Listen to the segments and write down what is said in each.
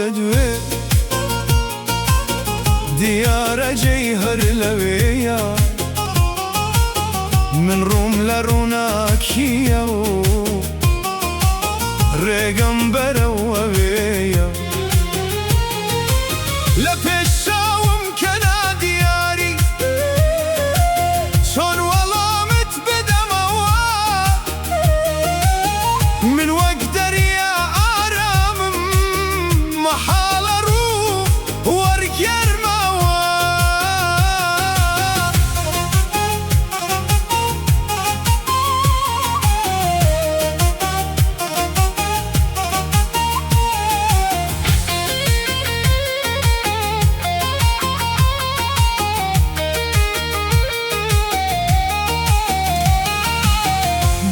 دەدوێ، دیارە جێی هەر لەوێیە. من ڕووم لە ڕووناکییە و ڕێگەم بەرەو ئەوێیە. لە پێش چاوم کە نادیاری، چۆن وەڵامت بدەمەوە؟ من وەک دەریا ئارامم، مەحاڵە ڕوو وەرگێڕمەوە.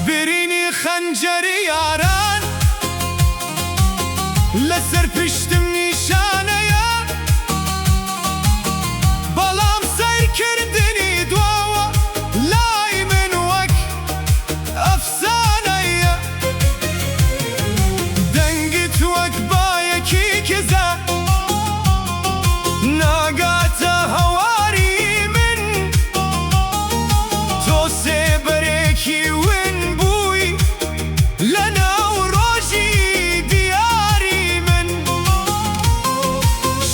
برینی خەنجەری یاران لەسەر پشتم نیشانەیە، بەڵام سەیرکردنی دواوە لای من وەک ئەفسانەیە. دەنگت وەک بایەکی کزە، ناگاتە هەواری من. تۆ سێبەرێکی ون بووی لەناو ڕۆژی دیاری من.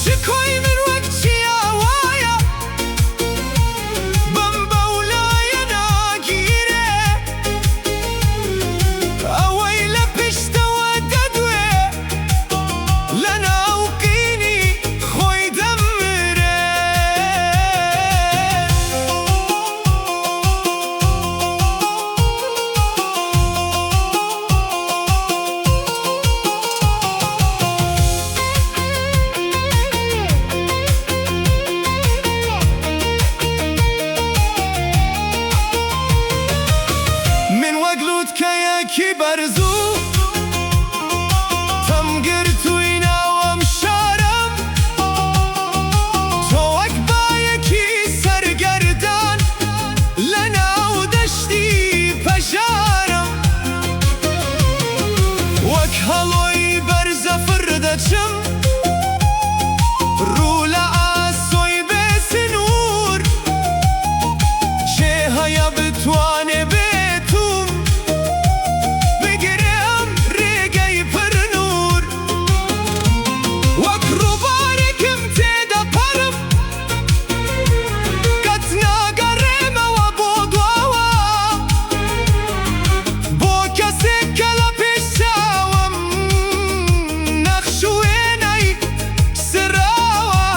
شکۆی من وەک چیا وایە، بەم بەولایە ناگیرێ. ئەوەی لە پشتەوە دەدوێ، لەناو قینی خۆی دەمرێ. من وەک لووتکەیەکی بەرزوو تەمگرتووی ناوەم شارم، تۆ وەک بایەکی سەرگەردان لەناو دەشتی پەژارم. وەک هەڵۆی بەرزەفڕ دەچم، ڕوو لە ئاسۆی بێ سنوور. کێ هەیە بتوانێ بێتوم بگرێ ئەم ڕێگەی پڕ نوور؟ وەک ڕووبارێکم تێدەپەڕم، قەت ناگەڕێمەوە بۆ دواوە. بۆ کەسێک کە لە پێش چاوم نەخش و وێنەی سڕاوە.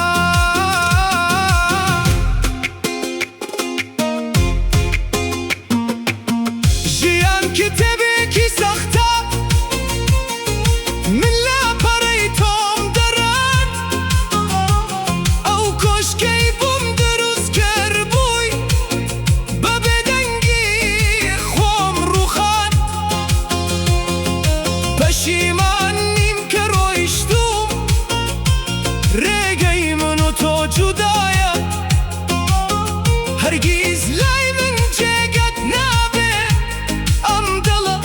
ژیان کتێبێکی سەختە، من لاپەڕەی تۆم دەڕاند. ئەو کۆشکەی بۆم دروست کردبووی، بە بێدەنگی خۆم ڕووخاند. پەشیمان نیم کە ڕۆیشتووم، ڕێگەی من و تۆ جودایە. هەرگیز لای من جێگەت نابێ، ئەم دڵە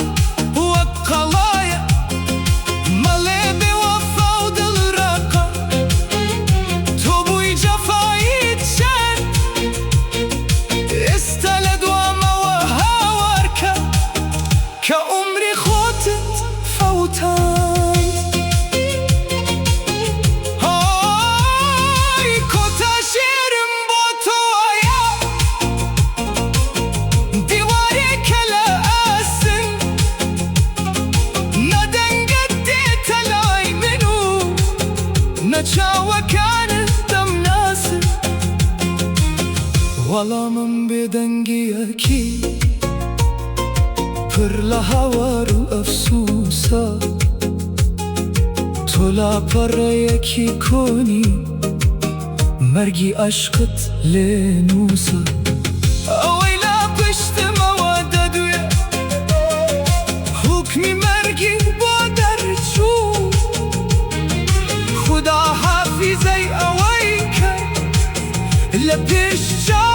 وەک قەڵایە. مەڵێ بێوەفا و دڵڕەقە، تۆ بووی جەفایت چەند. ئێستا لە دوامەوە هاوارکە کە عومری خۆتت فەوتاند. ئای کۆتا شێرم بۆ تۆیە، دیوارێکە لە ئاسن. نە دەنگت دێتە لای من و نە چاوەکانت دەمناسن. وەڵامم بێدەنگیەکی پڕ لە هاوار و ئەفسووسە. تۆ لاپەڕەیەکی کۆنی، مەرگی عەشقت لێ نووسە. ئەوەی لە پشتمەوە دەدوێ، حوکمی مەرگی بۆ دەرچوو. خودا حافیزەی ئەوەی کە لە پێش چاوم.